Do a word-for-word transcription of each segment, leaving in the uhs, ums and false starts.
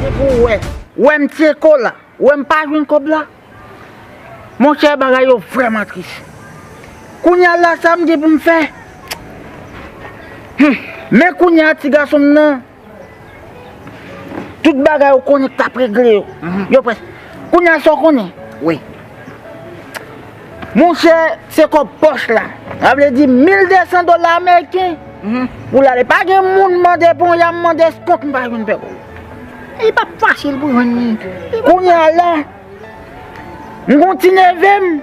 Se pou w wè. Ou wè m tcheko la. Ou wè m pa jwenn kòb la. Monchè, bagay yo vrèman tris. Kounye a la, sa m gen pou m fè? Hmm. Men kounye a, ti gason m nan, tout bagay ou konnen k t ap regle yo. Mhm. Yo près. Kounye a, sa w konnen? Wi. Monchè, se kòb pòch la. Sa vle di mil de san dola ameriken. Mhm. Pou l ale. Pa gen moun mande ponya, m mande eskont, m pa jwenn pè kòb. Li p ap fasil pou jwenn li. Kounye a la, m gon ti neve m.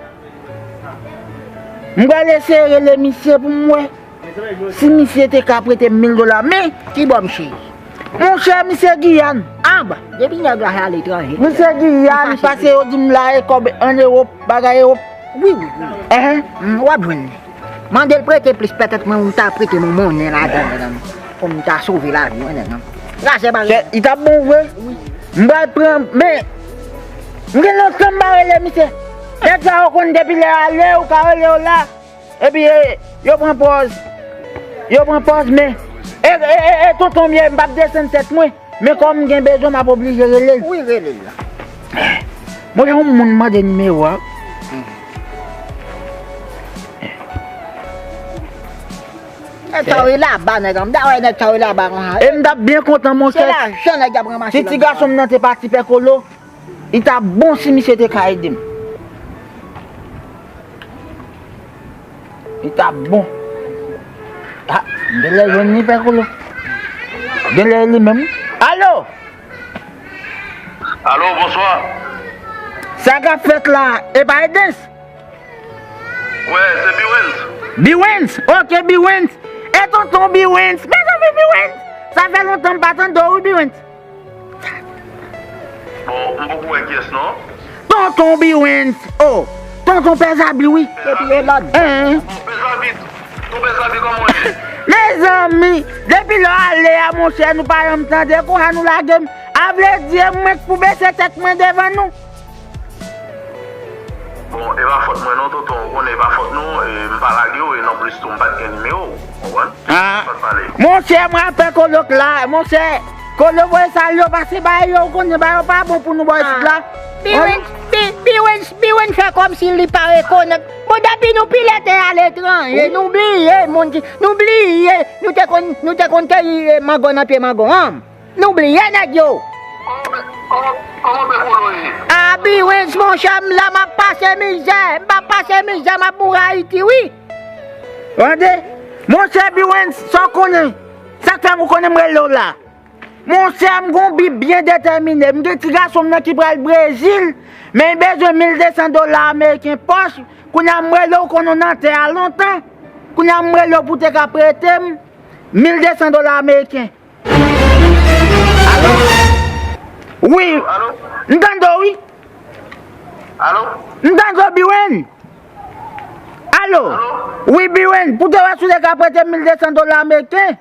M pral eseye rele misye pou m wè si misye te ka prete m mil dola. Men, ki bò misye ye? Monchè, misye Giyàn. Anba, depi nèg la se aletranje. Misye Giyàn, pase yo di m la e kòb ann Ewòp, bagay Ewòp. Wi, wi, wi. Enhen. Mm, w ap jwenn li. Mande l prete plis, petèt mwen, m ta prete m yon monnen ladan, medam, pou m ta sove lavi mwen, nèg lan. Gazè bare. Chè, li t ap bon vre. Wi. M pral pran, men, m gen lontan m pa rele misye. Nèg sa yo konn depi lè ale, ou ka rele yo la. Epi, e, yo pran pòz. Yo pran pòz, men. E, e, e, e, tonton m ye, m p ap desann tèt mwen. Men kòm m gen bezwen, m ap oblije rele l. Wi, rele l la. Mwen gen yon moun mande nimewo a. Nèg sa yo laba, nèg an. M ta wè nèg sa yo laba konsa. E m t ap byen kontan, monchè. Se lajan nèg y ap ranmase. Si ti gason m nan te pati, pè Kolo, li t ap bon si misye te ka ede m. Li t ap bon. Ah, m genlè jwenn li, pè Kolo. Genlè li menm. Alo! Alo, bonswa. Sa k ap fèt la, e pa Edens? Wè, se Biwens. Biwens? Ok, Biwens. E tonton Biwens. Mezanmi, Biwens. Sa fè lontan m pa tande w, wi, Biwens. Bon, m poko wè kiyès non. Tonton Biwens. Oh, tonton Pè Zabi, wi. Depi yo lòd. Hein? Bon, Pè Zabi, ton Pè Zabi, kòman w ye? Mezanmi, depi lè w ale a, monchè, nou pa janm tande, konsa nou lage m. A vle di, e mwen k pou bese tèt mwen devan nou. Bon, e pa fòt mwen non, tonton, ou konnen e pa fòt nou, e m pa lage w, e non plis tou, m pa t gen nimewo w, konprann? Ah. Fòt pale. Monchè, mwen apèl Kolo k la, monchè, Kolo voye sal yo pase ba yo, ou konnen ba yo pa bon pou nou bò isit la. Biwens, Bi-, Biwens, Biwens fè kòmsi li pa rekonèt. Bon, depi nou pilète aletranje, nou bliye moun ki, nou bliye, nou te konn, nou te konn keyi, eh, mango nan pye mango, an. Nou bliye nèg yo. Kòman, kòman, kòman pè Kolo ye? A, Biwens, monchè, m la, m ap pase mizè. M p ap pase mizè, m ap mouri Ayiti, wi. Tande? Monchè Biwens, sa w konnen? Sa k fè m ou konnen m rele w la? Monchè, m gon bi byen detèmine. M gen ti gason m nan ki pral Brezil, men li bezwen mil de san dola ameriken pòch. Kounye a m rele w, konnen w nan tè a lontan. Kounye a m rele w pou w te ka prete m mil de san dola ameriken. Alo? Wi. Alo? M tande w, wi. Alo? M tande w, Biwen. Alo? Alo? Wi, Biwen, pou te wè si w te ka prete m mil de san dola ameriken.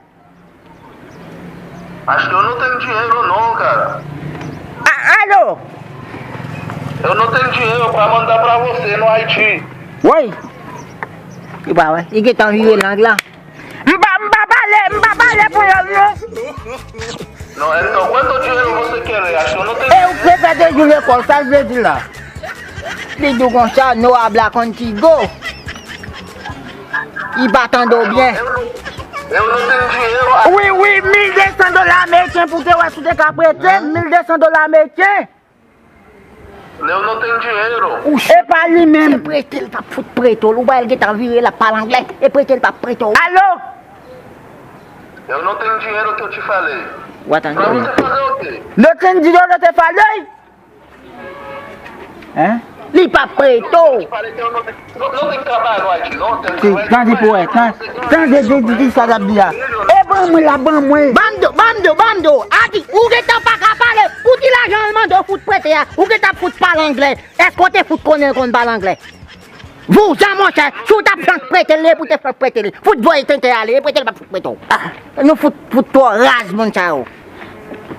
Acho que eu não tenho dinheiro não, cara. A-, alo? Eu não tenho dinheiro pra mandar pra você no Haiti. Woy. Li pa wè. Li gentan vire lang la. M pa, m pa pale, m pa pale panyòl, non. Não, então, quanto dinheiro você quer? Acho que eu não tenho. E ou prefere jou lekòl, sa l vle di la? Li di w konsa, no habla contigo. Li pa tande w byen. Eu não, eu não tenho dinheiro. Wi, wi, mil de san dola ameriken pou te wè si w te ka prete m mil de san dola ameriken. Eu não tenho dinheiro. Ou se pa li menm. Se prete l t ap fout prete w. Ou wè l gentan vire, l ap pale anglè. E prete l t ap prete w. Alo? Eu não tenho dinheiro que eu te falei. Ou atann. Pra você fazer o quê? Yo te di yo, yo te falei. Hein? Li p ap prete w. Tande pou wè, tan-, tande, tande, tande sa l ap di a. E ban mwen la, ban mwen. Ban m di w, ban m di w, ban m di w. Adi, ou gentan pa ka pale. Pou ki lajan l mande w fout prete a? Ou gentan fout pale anglè. Èske w te fout konnen l konn pale anglè? Vouzan, monchè, si w t ap flank prete l, e pou te flank prete l. Fout voye tenten ale, e prete l p ap fout prete w. Ah, nou fout, fout twò raz, moun sa yo.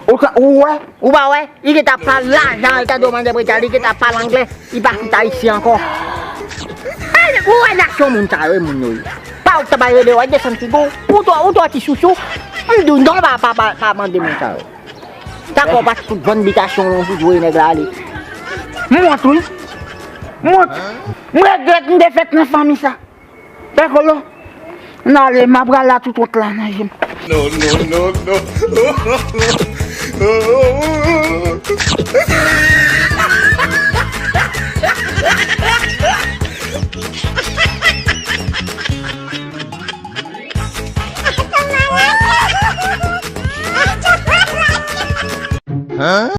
Ou ka, ou wè, ou pa wè, li gentan pale lajan, li tande w mande prete a, li gentan pale anglè, li pa fout ayisyen ankò. Ou wè nasyon moun sa yo, e moun yo ye. Pa ou t ap rele w, desann figi w, ou twò, ou twò ti sousou, m di w non, pa, pa, pa, pa mande moun sa yo. Dakò, w pa t fout vann bitasyon w pou jwe nèg la ale. M wont wi. M wont. M regrèt m te fèt nan fanmi sa. Pè Kolo, n ale, m ap rale tout wont la nan je m. No, no, no, no.